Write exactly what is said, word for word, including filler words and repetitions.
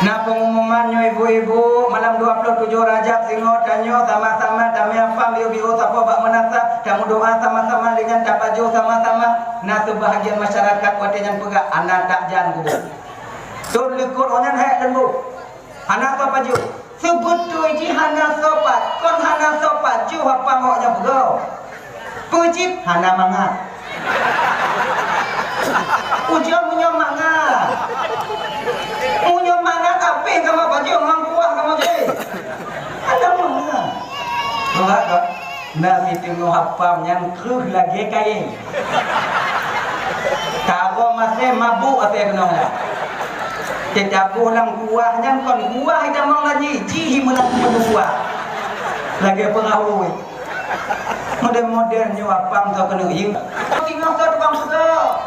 Na pengumuman nyoe ibu-ibu, malam dua puluh tujoh Rajab singoh tanyoe sama-sama tamé apam biu-biu sapo bak meunasah, tameudoa sama-sama, linyan tapajoh sama-sama. Na seubahagian masyarakat watée nyan peugah, "Hana tak jan kubu." Tun likot awak nyan hék leumbot. Hana soe pajoh. Seubeutôi jih hana soe pat, kon hana soe pajoh apam awak nyan peugah. Peue cit hana mangat. Ujoe meunyoe mangat. Meunyoe mangat abéh kamoe pajoh ngon kuah kamoe jih. Hana mangat. Buat kok. Na siteungoh apam nyan kreueh lagée kayée. Taroe maséh mabuk asée keunong nyan. Teucaboh lam kuah nyan kon kuah itamong lagi, jih meunan kuah. Lagée peurahô. Model-model nyoe apam tau keuneuk hieng. Singoh soe tukang peugah.